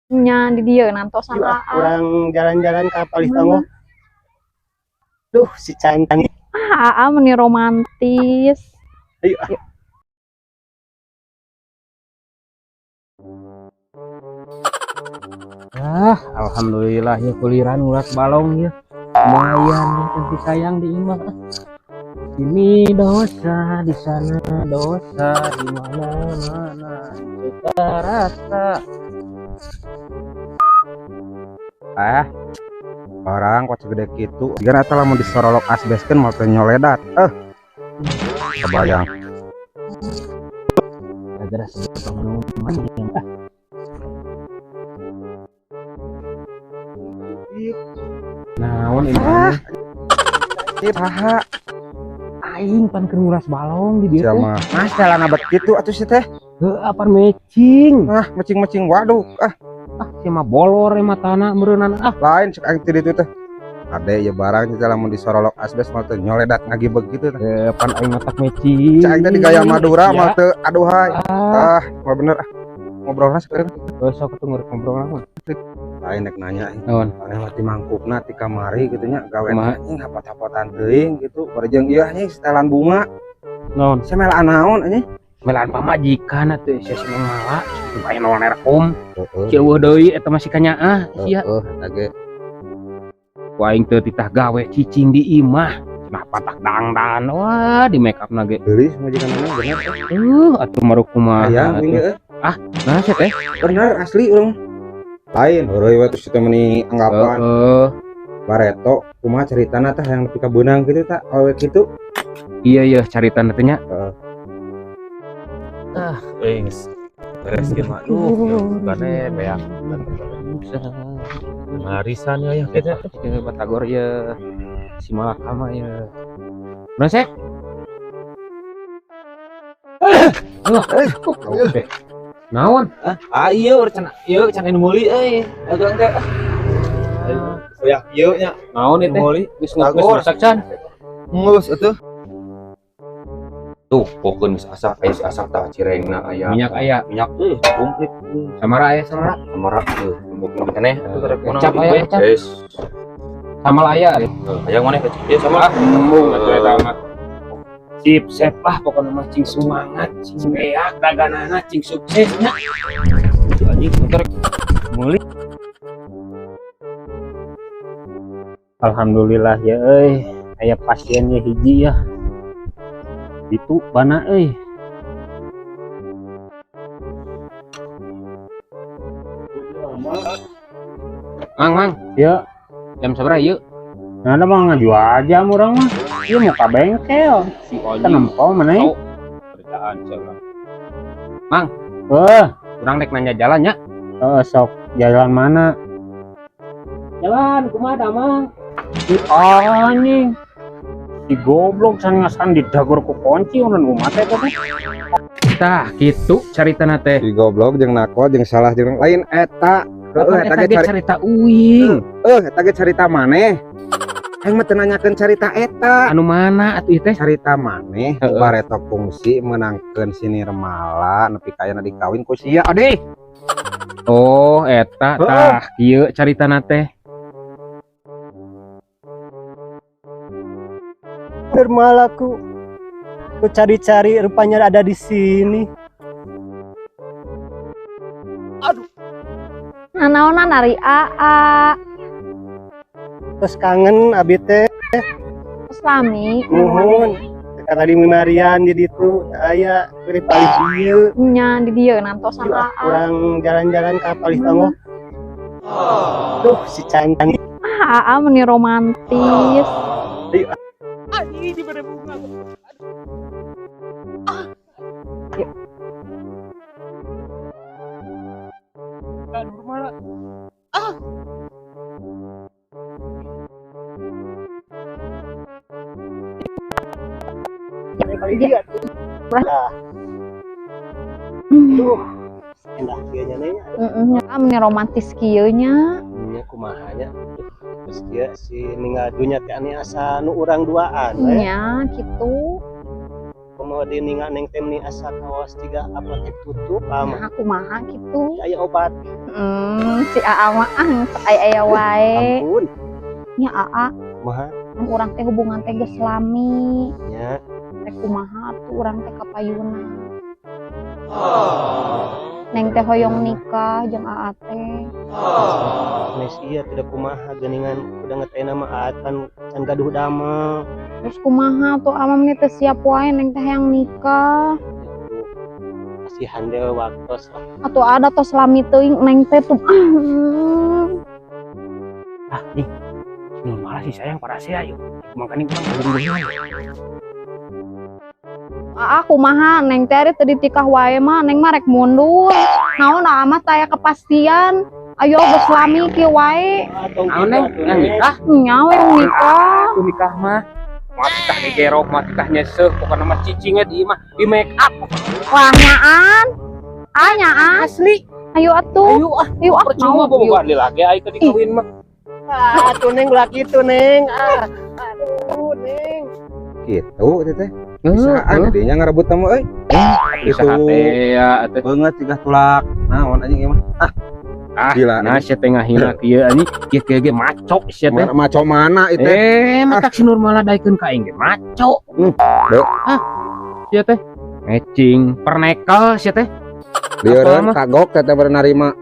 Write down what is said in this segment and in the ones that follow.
Nya di dieu nantosan. Yuk ah, Aa. Urang jalan-jalan ke palih tonggoh. Duh, si cantik. Ah, Aa meni romantis. Ayo ah. Yuk. Ah, alhamdulillah ya, kuliran urat balong ya. Lumayan ya, nanti sayang di imah. Ah. Ini dosa, di sana dosa, di mana-mana kita rasa. Ah, orang kok segede gitu jika eta lamun disorolok asbeskeun moal teu nyoledat, eh, kebayang. Gara-gara sebut minuman ya. Naon ini? Ah. Ih, saha? Aing pan keur nguras balong di dieu teh. Siapa mas celana bet kitu atuh si teh? Heuh, apaan mecing? Ah, mecing-mecing, waduh ah. Ah, sia mah bolor e matana meureunana ah. Lain cek aing ti ditu teh ade ya barang teh lamun disorolok asbes moal teu nyoledat ngagibeg gitu teh. Eh, pan aing matak mecing. Cek aing teh di gaya Madura Ya. moal teu aduhai. Ah, ah, mah bener ah, ngobrolna sekarang. Oh, sok atuh ngobrol mah. Lain rek nanya ih. Naon? Aneh mah ti mangkukna ti kamari gitu nya gawe Kumaha? Anjing hapot-hapotan teuing gitu bari jeung ieu anjing setelan bunga. Naon? Sia melaan naon anjing? Melaan pamajikan atuh sia si mala, aya naon rekom. Heeh. Sia eueuh deui eta masih kanyaah sia. Heeh, eta ge. Ku aing teu titah gawe cicing di imah. Cenah patak dangdan. Wah, di make up na ge. Geulis majikanna bener. Atuh maruk kumaha Hayang atuh. aing ge. Nah, sia teh. Bener asli urang. Lain heureuy we terus teh meuni anggapan. Heeh. Bareto kumaha caritana tah yang nepi ka beunang kitu tah awewe kitu? Iya iya caritana teh nya. Heeh. Ah, euy geus beres ge mah. Duh, ya bukane beak. Marisan ya ya kita. Ke Batagor ya. Si Malakama ya. Nah, sek. Oke. Naon? Ah, iya urang ieu can anu meuli euy. Agang teh. Beak ieu nya. Naon ieu teh? Meuli. Geus geus masak can. Geus atuh. Tuh, pokeun geus asak, aya si asak tah cirengna aya. Minyak aya. Minyak euy komplit. Samara aya samara. Samara euy. Keneh atuh karek Kecap aya, kecap. Yes. Sambal aya. Hayang maneh kecap. Ieu sama. Ah, embung atuh eta mah. Sip, sep lah pokoknya mah cing semangat, cing beak daganana, cing sukses nya. Anjing motor meuli. Alhamdulillah ya euy, aya pasiennya hiji ya. Itu bana euy. Mang, mang, Ya, jam sabaraha ieu? Nah ada mah ngajual aja urang mah. Ieu mau ka bengkel. Si Kita nempo mana Oh. Kerjaan sia urang. Mang, Eh, urang rek nanya jalan nya. Sok jalan mana? Jalan kumaha da, Mang? Si anjing. Si goblok san didagor ku kunci urang umat eta teh. Tah, kitu caritana teh. Si goblok jeung nakol jeung salah jeung lain eta. Heeh, Eta eta ge ge cari carita uing. eh eta ge carita maneh. Aing mah teu nanyakeun carita eta. Anu mana atuh ieu teh? Carita maneh Heeh. bareto kungsi menangkeun si Nirmala nepi ka aya dikawin ku sia ade. Oh, eta Heeh. tah kieu caritana teh. Nirmalaku. Ku cari-cari rupanya ada di sini. Nah, naonan ari Aa. Terus kangen abi teh. Terus lami. Nuhun. Tadi Marian di ditu aya beri palih dieu. Nya di dieu nantosan Yuk ah, Aa. urang jalan-jalan ke palih tonggoh. Duh, si cantik. Ah, Aa meni romantis. Ayo. Anjing dibere bunga. Yuk. Kan Ah. Palih dieu. Lah, duh. Endah kieu nya nya. Heeh, nya meni romantis kieu nya. Nya kumaha nya. Terus kieu si ninggal dunya teh ane asa nu urang duaan we. Nya kitu. Kumaha Kumaha deui ningal Neng teh meni asa kawas jiga apotek tutup ama. Nah, kumaha kitu? Aya obat. Si Aa mah ah sok aya-aya wae. Ampun. Nya Aa, Kumaha? Kan urang teh hubungan teh geus lami. Nya. Teh kumaha atuh urang teh kapayuna. Neng teh hoyong nikah jeung Aa teh. Mes iya tidak kumaha geuningan udah ngetain nama Aa kan can gaduh damel. Terus kumaha tuh Aa mah teh siap wae, Neng teh hayang nikah. Kasihan deh waktos lah. Atuh ada tos lami teuing Neng teh tuh. Ah, nih. Si malah si sayang parasea yuk. Makanya kurang belum. Aa, kumaha Neng teh ari teu ditikah wae mah Neng mah rek mundur. Naon Aa mah taya kepastian. Ayo geus lami kieu wae. Atau Naon, Neng? Yang nikah? Nya we yang nikah. Tuh nikah mah. Mau titah gegerok, mau titah nyeseh, pokoknya mah cicingnya di imah, di make up. Wah, nyaan. Ah, nyaan. Asli. Ayo atuh. Ayo ah, Ayo ah, percuma mau. bawa balik lagi ayo ke dikawin mah. Ah, tuh Neng ulah gitu, Neng. Ah, aduh, Neng. Gitu teh teh. Bisaan jadinya ngerebut tamu euy. Bisa Itu. hate ya atuh. Banget cigah tulak. Naon anjing ieu mah. Ah. Ah, Gila. nah sia teh ngahina kieu anjing, kieu kieu ge maco sia teh. Mana maco mana itu? Eh, matak si Nurmala daekeun ka aing ge maco. Dek. Ah, sia teh ngecing, pernekel sia teh. Lieureun Apa mah? Kagok teh teh narima.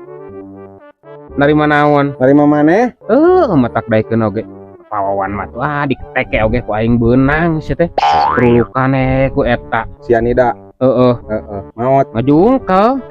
Narima naon? Narima maneh? Eh, matak daekeun oge. Pawawan mah tuh ah diketeke oge ku aing beunang sia teh. Perulukan ku eta. Sianida. Heeh, Heeh. Maot. Ngajungkel.